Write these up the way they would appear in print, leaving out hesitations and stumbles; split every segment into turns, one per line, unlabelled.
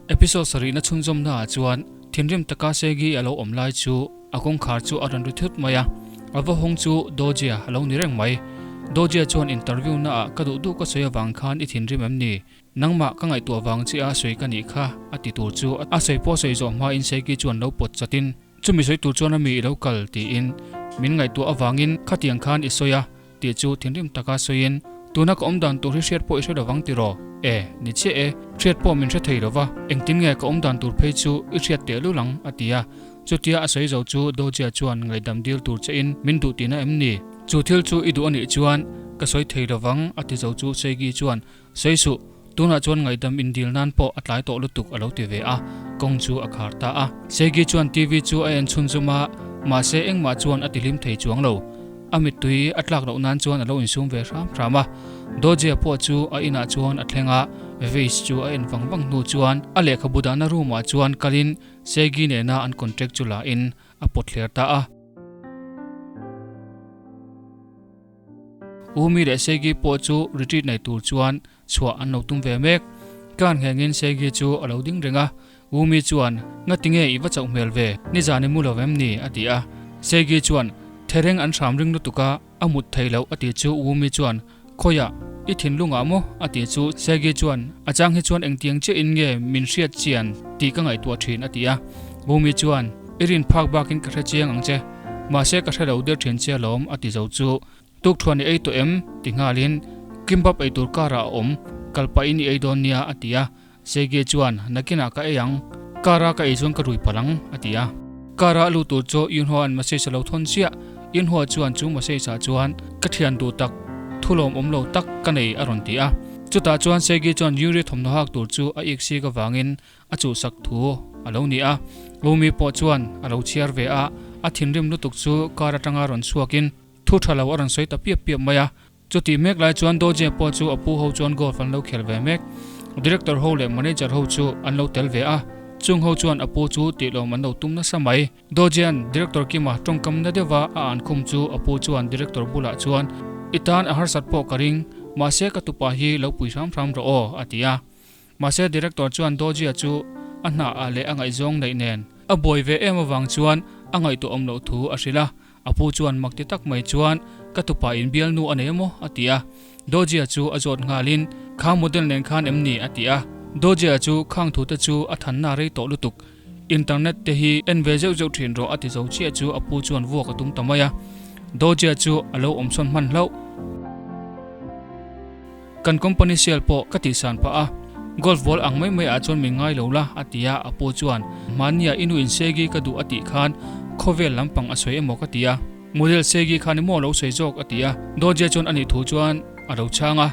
Episode sarihna chhunzawmna ah chuan thinrim taka Segi a lo awm lai chu a kawngkhar chu a rawn ri thut mai a, a va hawng chu Dojia a lo ni reng mai. Dojia chuan interview na ah ka duh duh ka sawi avang khan i thinrim em ni? Nangmah ka ngaihtuah vang che a sawi ka nih kha a ti tur chu a sawi pawh sawi zawh hmain Segi chuan lo pawt chatin chumi sawi tur chuan a mi i lo kal tiin min ngaihtuah avangin khatiang khan i sawi a tih chu thinrim taka sawiin, Tuna ka awm dan tur hi hriat pawh i hre lovang tiraw? E, ni chiah e, hriat pawh min hre thei lova, engtin nge ka awm dan tur phei chu i hriat teh lul ang? a ti a. Chutia a sawi zo chu Dojia chuan ngaihdam dil tur chein min duh tihna em ni? Chu thil chu i duh a nih chuan ka sawi thei lovang a ti zo chu Seigi chuan, Sawi suh, tunah chuan ngaihdam indil nan pawh a tlai tawh lutuk a lo ti ve a, kawng chu a khar ta a. Seigi chuan TV chu a en chhunzum a, mahse engmah chuan a tihlim thei chuang lo. A mittui a tlak loh nan chuan a lo insum ve hram hram a. Dojia pawh chu a inah chuan a thleng a, Vase chu a en vang vang hnu chuan a lehkhabu dahna room ah chuan kalin Seigi nena an contract chu la in a pawt thler ta a. Umi leh Segi pawh chu retreat nei tur chuan chhuah an lo tum ve mek. Kan nghengin Segi chu a lo ding reng a, Umi chuan, Ngatinge i va chauh hmel ve, nizan i mu lo em ni? a ti a. Segi chuan, Thereng an hram ring lutuk a, a mut thei loh a ti chu Umi chuan, Khawiah, i thinlungah maw? a ti chu Segi chuan, A chang hi chuan engtiang chiahin nge min hriat chian tih ka ngaihtuah thin a ti a. Umi chuan, I rin phak bakin ka hre chiang ang che, mahse ka hre lo der thin che alawm a ti zo chu. Tukthuan i ei tawh em? ti nghalin kimbap ei tur karah a awm, kal pahin i ei dawn nia a ti a. Segi chuan, Nakinah ka ei ang, kara ka ei chuan ka rui palh ang a ti a. Kara a lut tur chu Yunhua-a'n message a lo thawn chiah. Yunhua chuan chu message-ah chuan, Ka thian duh tak, thu lawmawm lo tak ka nei a rawn ti a. Chutah chuan Segi chuan Yuri thawmhnaw hak tur chu a ik sik avangin a chuhsak thu a lo ni a. Umi pawh chuan a lo chhiar ve a, a thinrim lutuk chu kar atanga rawn chhuakin thu tha lo a rawn sawi ta piap piap mai a. Chutih mek lai chuan Doje pawh chu a pu ho chuan golf an lo khel ve mek. Director ho leh manager ho chu an lo tel ve a, chung ho chuan a pu chu tih lawm an lo tum nasa mai. Dojean Director Kima tawngkam na deuha a an khum chu a pu chuan Director bulah chuan, I tan a harsat pawh ka ring, mahse ka tupa hi lo pui hram hram rawh aw, a ti a. Mahse Director chuan Dojia chu a hna ah leh a ngaihzawng neih nen a buai ve em avang chuan a ngaihtuah awm loh thu a hrilh a. A pu chuan mak ti tak mai chuan ka tupa in bialnu a nei emaw a ti a. Dojia chu a zawt nghalin kha model nen khan em ni a ti a. Dojia chu khang thu te chu a thanna rei tawh lutuk. Internet te hi en ve zeuh zeuh thin rawh a ti zo chiah chu a pu chuan vuak a tum ta mai a. Dojia chu a lo awmsawn hman hlauh. Kan company sale pawh ka tihsan phah a, golf ball ang mai mai ah chuan min ngai lo la a ti a, a pu chuan mahnia i nu in Segi ka duh a tih khan khawvel lampang a sawi emaw ka ti a, model Segi khan i maw lo sawi zawk a ti a, Doje chuan a nih thu chuan a lo chhang a,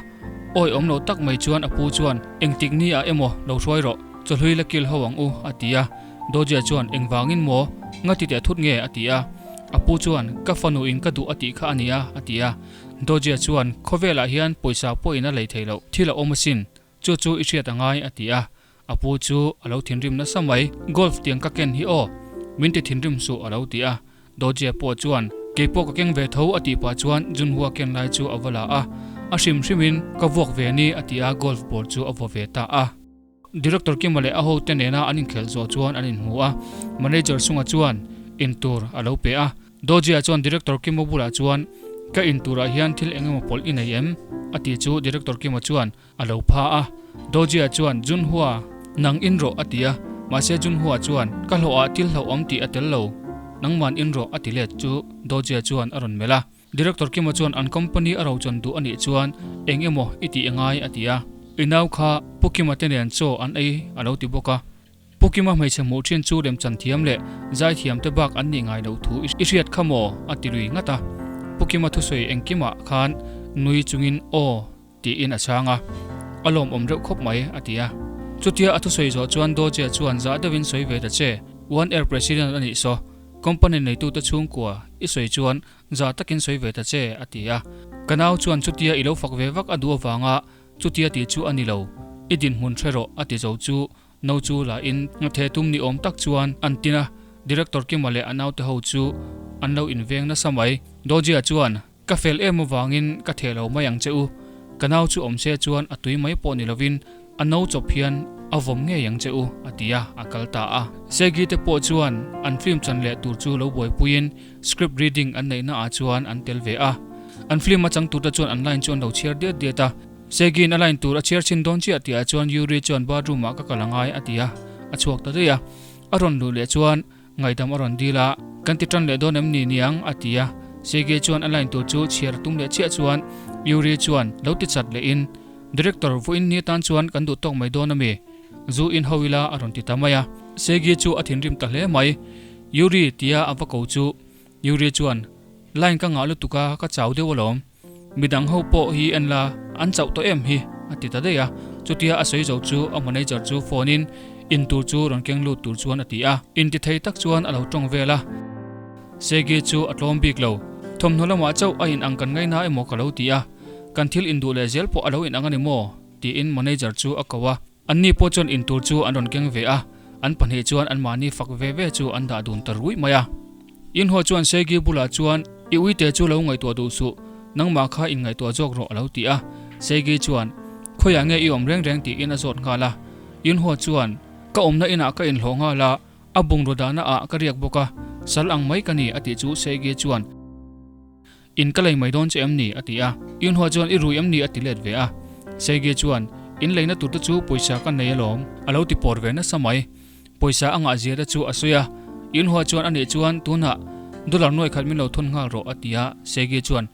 awi awm lo tak mai chuan a pu chuan engtik ni ah emaw lo hruai rawh, chawhlui la kil ho ang u a ti a, Doje chuan engvangin maw ngati teh thut nge a ti a, a pu chuan ka fanu in ka duh a tih kha a nia a ti a. Dojia chuan, Khawvelah hian pawisa pawhin a lei thei loh, thil a awm asin, chu chu i hriat a ngai, a ti a. A pu chu a lo thinrim nasa mai, Golf tiang ka ken hi aw, min ti thinrim suh, a lo ti a. Dojia pawh chuan, Kei pawh ka keng ve tho, a tih pah chuan Junhua ken lai chu a va la a. A hrim hrimin, Ka vuak ve ni, a ti a, golf ball chu a vaw ve ta a. Director Kima leh a hote nena an inkhelh zawh chuan an inhmu a, Manager chungah chuan intur a lo pe a. Dojia chuan Director Kima bulah chuan, Ka inturah hian thil eng emaw pawlh i nei em? a ti chu Director Kima chuan a lo pha a. Dojia chuan, Junhua, nang in rawh a ti a, mahse Junhua chuan, Ka hlawhah thil hlauhawm tih a tel lo, nangman in rawh a ti let chu Dojia chuan a rawn melh a. Director Kima chuan an company a rochawn duh a nih chuan eng emaw i tih angai a ti a. I nau kha Pu Kima te nen chaw an ei a lo ti bawk a. Pu Kima hmeichhe hmuh thin chu lemchan thiam leh zaithiam te bak an nih ngai loh thu i hriat kha maw a ti lui ngat a. Pu Kima thusawi engkimah khan nui chungin aw tiin a chhang a. A lawmawm reuh khawp mai a ti a. Chutia a thusawi zawh chuan Dawjia chuan zah deuhin sawi ve ta che, One Air President a nih saw, company neitute chhungkua i sawi chuan Za takin sawi ve ta che, a ti a. Ka nau chuan chutia i lo fak ve vak a duh avanga chutia tih chu a ni lo, i dinhmun hre rawh, a ti zo chu no chu la in the tum ni awm tak chuan an tin a, Director Kima leh a naute ho chu an lo inveng nasa mai. Dojia chuan, Ka fel em avangin ka theh lo mai ang che u, ka nau chu awm se chuan a tui mai pawh ni lovin a no chawp hian a vawm ngei ang che u, a ti a, a kal ta a. Segi te pawh chuan an film chan leh tur chu lo buaipuiin script reading an neihna ah chuan an tel ve a. An film a chang tur te chuan an line chu an lo chhiar diat diat a. Segi'n a line tur a chhiar chhin dawn chiah tih ah chuan Yuri chuan bathroom ah ka kal angai a ti a, a chhuak ta daih a. A rawn luh leh chuan Ngaihdam a rawn dil a, Kan ti tan leh dawn em ni niang? a ti a. Sergei chuan a line tur chu chhiar a tum leh chiah chuan Yuri chuan lo ti chat lehin, Director, vawiin ni atan chuan kan duh tawk mai dawn a mi? Zu in ho ila a rawn ti ta mai a. Sergei chu a thinrim ta hle mai. Yuri tia a va ko chu Yuri chuan, Line ka ngah lutuk a, ka chau deuh alawm. Midang ho pawh hi en la, an chauh tawh em hi? a ti ta daih a. Chutia a sawi zo chu a manager chu phone in in tur chu rawn keng lut tur chuan a ti a. Inti thei tak chuan a lo tawng vel a. Segi chu a tlawm bik lo. Thawmhnaw lamah chauh a inang kan ngaina emaw ka lo ti a. Kan thil induh leh zel pawh a lo inang a ni maw? tiin manager chu a ko a. Anni pawh chuan in tur chu an rawn keng ve a, an pahnih chuan anmahni fak ve ve chu an dah dun ta ruih mai a. Inhaw chuan Segi bulah chuan, I uite chu lo ngaihtuah duh suh, nangmah kha inngaihtuah zawk rawh a lo ti a. Segi chuan, Khawiah nge i awm reng reng tiin a zawt nghal a. Inhaw chuan, Ka awmna inah ka inhlawh nghal a, a bungraw dahna ah ka riak bawk a, sal ang mai ka ni a tih chu Segi chuan, In ka lei mai dawn che em ni? a ti a. Yunhua chuan I rui em ni? a ti let ve a. Seigi chuan, In leina tur te chu pawisa ka nei alawm, a lo ti pawr ve nasa mai. Pawisa a ngah zia te chu a sawi a. Yunhua chuan Anih chuan tunah dollar nuai khat min lo thawn nghal rawh, a ti a. Seigi chuan,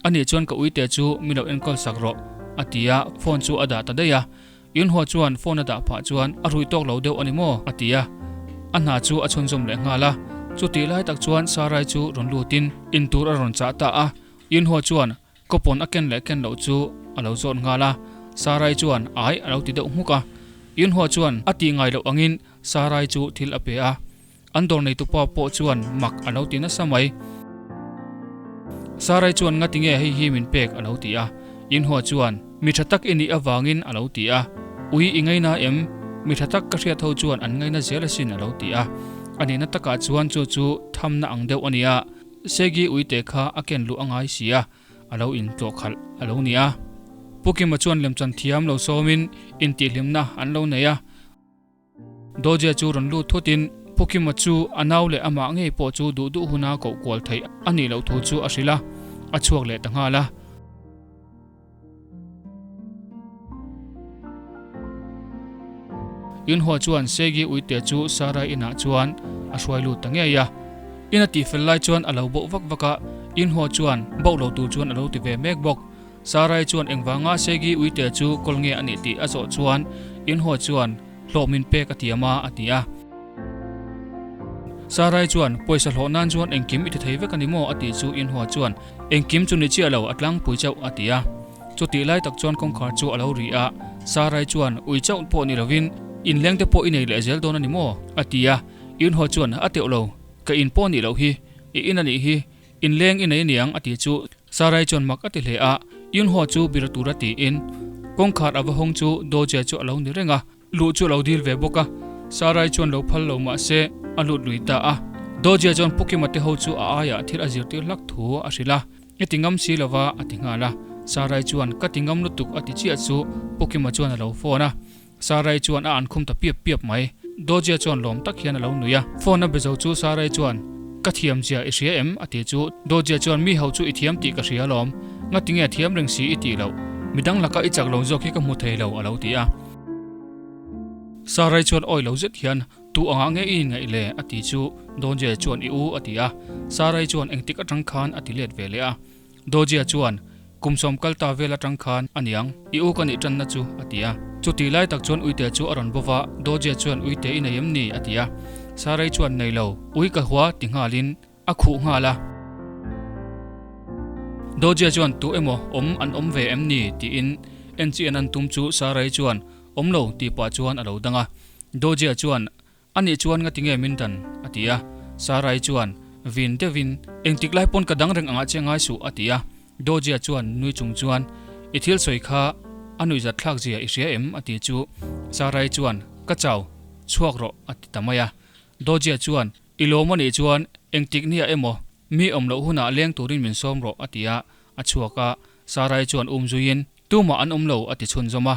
Anih chuan ka uite chu min lo enkawl sak rawh, a ti a, phone chu a dah ta daih a. Yunhua chuan phone a dah phah chuan a rui tawk lo deuh a ni maw? a ti a, a hna chu a chhunzawm leh nghal a. Chutih lai tak chuan Sarai chu rawn lutin in tur a rawn chah ta a. Yunhua chuan kawpawn a ken leh ken loh chu a lo zawt nghal a. Sarai chuan ai a lo ti deuh hmuk a. Yunhua chuan a tih ngai loh angin Sarai chu thil a pe a. An dawr neitupa pawh chuan mak a lo ti nasa mai. Sarai chuan nga tinge hei hi min pek a lo ti a. Inhua chuan mi tha tak i nih avangin a lo ti a. Ui i ngaina em? Mi tha tak ka hriat ho chuan an ngaina zel asin a lo ti a. A nihna takah chuan chu chu thamna ang deuh a nia. Segi uite kha a ken luh a ngai si a, a lo intlawh khalh a lo ni a. Pu Kima chuan lemchan thiam lo sawmin intihhlimna an lo nei a. Dawjia chu rawn lut thutin Pu Kima chu a nau leh amah ngei pawh chu duh duh huna koh kual theih a nih loh thu chu a hrilh a, a chhuak leh ta nghal a. Yunhua chuan Segi uite chu Sarai inah chuan a hruai lut ta ngei a. In a tihfel lai chuan a lo boh vak vak a, Yunhua chuan boh lo tur chuan a lo ti ve mek bawk. Sarai chuan engvanga Segi uite chu kawl nge a nih tih a zawh chuan Inhaw chuan hlawh min pek a tiam a, a ti a. Sarai chuan pawisa hlawh nan chuan engkim i ti thei vek a ni maw a tih chu Inhaw chuan engkim chu ni chiah lo a tlangpui chauh a ti a. Chutih lai tak chuan kawngkhar chu a lo ri a, Sarai chuan ui chauh pawh ni lovin inleng te pawh i nei leh zel dawn a ni maw a ti a. Inhaw chuan a teuh lo, ka in pawh nih loh hi, i in a nih hi, Inleng i nei aniang a ti chu Sarai chuan mak a ti hle a, Yunho chu bira tura tiin kawngkhar a va hawng chu Doje chu a lo ni reng a, luh chu a lo dil ve bawk a, Sarai chuan lo phal lo mah se a lut lui ta a. Doje chuan Pu Kima te ho chu a aiah thil a zirtir hlak thu a hrilh a, I ti ngam si lova a ti nghal a, Sarai chuan ka ti ngam lutuk a ti chiah chu Pu Kima chuan a lo phone a. Sarai chuan a an khum ta piap piap mai. Dawjia chuan lawm tak hian a lo nui a. Phone a be zo chu Sarai chuan, Ka thiam zia i hria em? a ti chu. Dawjia chuan, Mi ho chu i thiam tih ka hria alawm. Ngatinge thiam reng si i tih loh? Midang laka i chak lo zawk hi ka hmu thei lo a lo ti a. Sarai chuan awi lo zet hian, Tu angah nge i inngaih le? a ti chu. Dawjia chuan, I u a ti a. Sarai chuan, Engtik atang khan? a ti let ve leh a. Dawjia chuan, Kum sawm kal ta vel atang khan a niang, i u ka nih tanna chu, a ti a. Chutih lai tak chuan uite chu a rawn bawv a, Dawjia chuan uite i nei em ni? a ti a. Sarai chuan nei lo, ui ka hua ti nghalin a khuh nghal a. Dawjia chuan tu emaw awm an awm ve em ni? tiin en chi an an tum chu Sarai chuan awm lo tih pah chuan a lo dang a. Dawjia chuan Anih chuan ngati nge min dan? a ti a. Sarai chuan vin deuhin, Engtik lai pawn ka dang reng angah che ngai suh a ti a. Dawjia chuan nui chung chuan, I thil sawi kha a nuihzat thlak zia i hria em? a ti chu Sarai chuan, Ka chau, chhuak rawh a ti ta mai a. Dawjia chuan, I lawm anih chuan engtik nia emaw mi awm loh hunah leng turin min sawm rawh a ti a, a chhuak a. Sarai chuan um zuiin, Tumah an awm lo a ti chhunzawm a.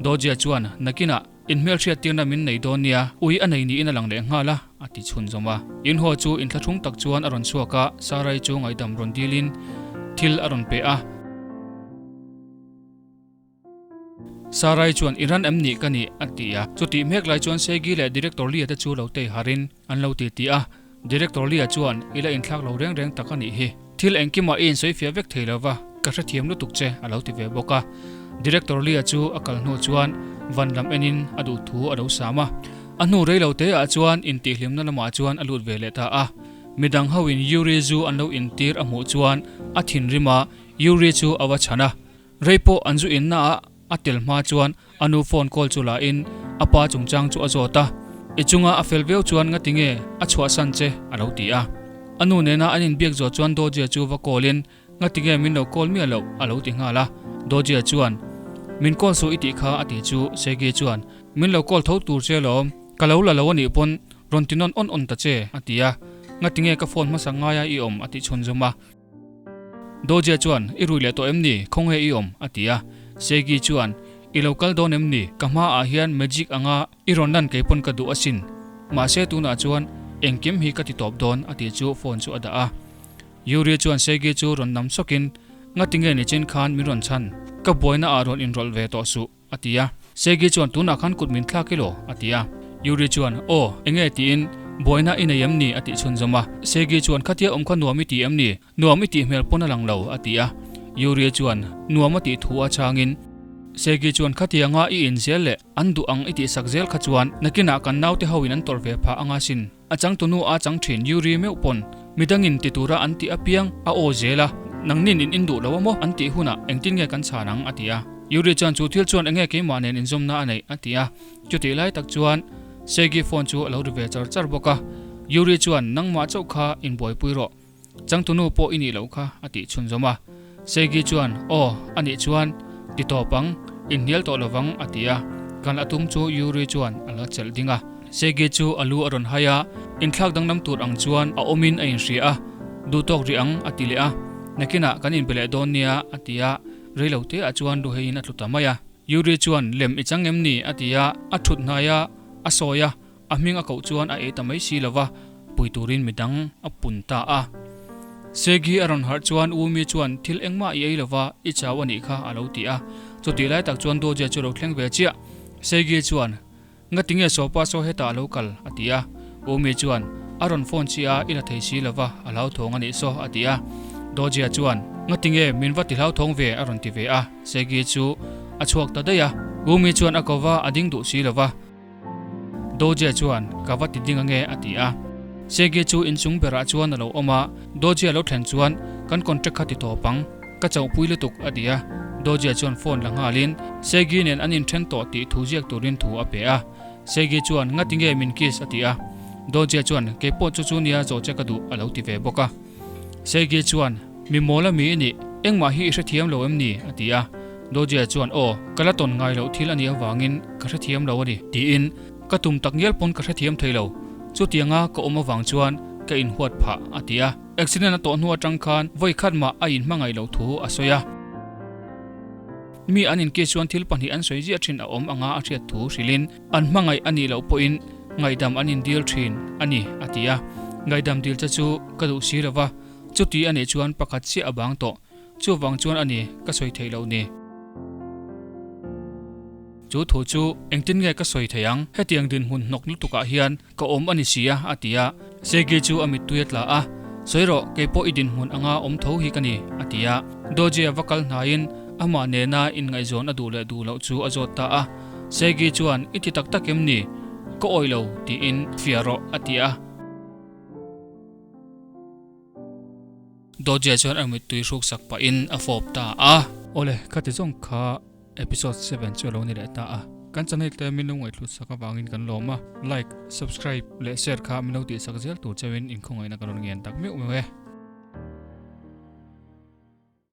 Dawjia chuan, Nakinah. Inhmelhriattirna min nei dawn nia, ui a nei niin a lang leh nghal a, a ti chhunzawm a. Inhaw chu inthlahrung tak chuan a rawn chhuak a, Sarai chu ngaihdam rawn dilin thil a rawn pe a. Sarai chuan, I ran em ni ka nih? a ti a. Chutih hmek lai chuan Segi leh Director Lia te chu lo tei harin an lo ti ti a. Director Lia chuan, I la inthlak lo reng reng tak a nih hi. Thil engkimah i insawifiah vek thei lo va, ka hrethiam lutuk che, a lo ti ve bawk a. Director Lia chu a kal hnu chuan van lam enin a duh thu a lo sam a. A hnu rei lo te ah chuan intihhlimna lamah chuan a lut ve leh ta a. Midang hoin Yuri zu an lo intir a hmuh chuan a thinrim a, Yuri chu a va chhan a. Rei pawh an zu inna ah a tel hma chuan a nu phone call chu la in a pa chungchang chu a zawt a, I chunga a fel viau chuan ngati nge a chhuahsan che a lo ti a. A nu nena an inbiak zawh chuan Dawjia chu va call in ngati nge min lo call miah loh a lo ti nghal a. Dawjia chuan min call suh i tih kha a ti chu Segi chuan min lo call tho tur che lawm, ka lo la lo a nih pawn rawn ti nawn awn awn ta che a ti a, ngati nge ka phone hmasa ngaia i awm a tih chhunzawm a. Dawjia chuan, I rui leh tawh em ni? Khawnge i awm? a ti a. Segi chuan, I lo kal dawn em ni? Ka hmaah hian magic anga i rawn lan kei pawn ka duh asin. Mahse tunah chuan engkim hi ka ti tawp dawn, a ti chu phone chu a dah a. Yuri chuan Segi chu rawn nam sawkin, Ngatinge nichin khan min rawn chhan? Ka buaina ah rawn inrawlh ve tawh suh. A ti a. Segi chuan tunah khan kut min thlak ilo? A ti a. Yuri chuan, Aw, enge tiin buaina i nei em ni? A tih chhunzawm a. Segi chuan, Khatia awm kha nuam i ti em ni? Nuam i tih hmel pawn a lang lo, a ti a. Yuri chuan, Nuam a tih thu a chhangin. Segi chuan, Khatianga i in zel leh an duh ang i tihsak zel kha chuan nakinah kan naute hoin an tawrh ve phah anga sin. A changtunu a chang thin Yuri meuh pawn midangin ti tura an tih apiang a aw zel a, nangnin in induh lo a maw an tih hunah engtin nge kan chhan ang a ti a. Yuri chuan chu thil chuan enge keimah nen inzawmna a neih a ti a, chutih lai tak chuan Segi phone chu a lo ri ve char char bawk a, Yuri chuan nangmah chauh kha inbuaipui rawh. Changtunu pawh i nih loh kha, a tih chhunzawm a. Segi chuan, Aw, a nih chuan, ti tawp ang, inhnial tawh lovang, a ti a. Kal a tum chu Yuri chuan a la chelh ding a. Segi chu a lu a rawn hai a, inthlak danglam tur ang chuan a awmin a inhria a, Duhtawk rih ang, a ti leh a. Nakinah kan inbe leh dawn nia, a ti a. Reilo te ah chuan luheiin a tlu ta mai a. Yuri chuan, Lem i chang em ni? a ti a, a thut hnai a, a sawi a. A hming a koh chuan a ei ta mai si lo va, pui turin mi dang a pun ta a. Segi a rawn harh chuan Umi chuan thil engmah i ei lo va, i chau a nih kha a lo ti a. Chutih lai tak chuan Dawjia chu lo thleng ve chiah. Segi chuan, Ngati nge Sawpa saw hetah a lo kal? a ti a. Umi chuan, A rawn phone chi a, i la thei si lo va, a hlauthawng a nih saw a ti a. Dawjia chuan, Ngati nge min va ti hlauthawng ve? a rawn ti ve a. Segi chu a chhuak ta daih a. Umi chuan a ko va, a ding duh si lo va. Dawjia chuan, Ka va ti ding ange, a ti a. Segi chu inchung berah chuan a lo awm a, Dawjia lo thlen chuan, Kan contract kha ti tawp ang, ka chauhpui lutuk, a ti a. Dawjia chuan phone la nghalin, Segi nen an inthen tawh tih thu ziak turin thu a pe a. Segi chuan, Ngati nge min kiss? a ti a. Dawjia chuan, Keipawh chu chu nia zawh che ka duh, a lo ti ve bawk a. Segi chuan, Mi mawl a mi i nih, engmah hi i hrethiam lo em ni? a ti a. Dawjia chuan, Aw, ka la tawn ngai loh thil a nih avangin ka hrethiam lo a ni, tiin ka tum tak ngial pawn ka hrethiam thei lo. Chutianga ka awm avang chuan ka inhuat phah, a ti a. Accident a tawh hnu atang khan vawi khat mah a inhmangaih loh thu a sawi a. Mi an inkiss chuan thil pahnih an sawi ziah thin a awm anga a hriat thu hrilhin an hmangaih a nih loh pawhin ngaihdam an indil thin a ni, a ti a. Ngaihdam dil che chu ka duh si lo va, chuti a nih chuan pakhat chiah a bang tawh. Chuvang chuan a ni, ka sawi theih loh ni. Chu thu chu engtin nge ka sawi thei ang? Hetiang dinhmun hnawk lutukah hian ka awm a ni si a, a ti a. Segi chu a mittui a tla a, Sawi rawh, kei pawh i dinhmun anga awm tho hi ka ni, a ti a. Doji a va kal hnaiin amah nena inngaihzawn a duh leh duh loh chu a zawt ta a. Segi chuan, I ti tak tak em ni? Ka awih lo, tiin fiah rawh, a ti a. Dawjia chuan a mittui hruk sak pahin a fawp ta a. Awle, khati zawng kha episode 7 chu a lo ni leh ta a. Kan channel te min lo ngaihthlut sak avangin kan lawm a, like, subscribe leh share kha min lo tihsak zel tur cheuhin inkhawngaihna ka rawn ngen tak meuh meuh e.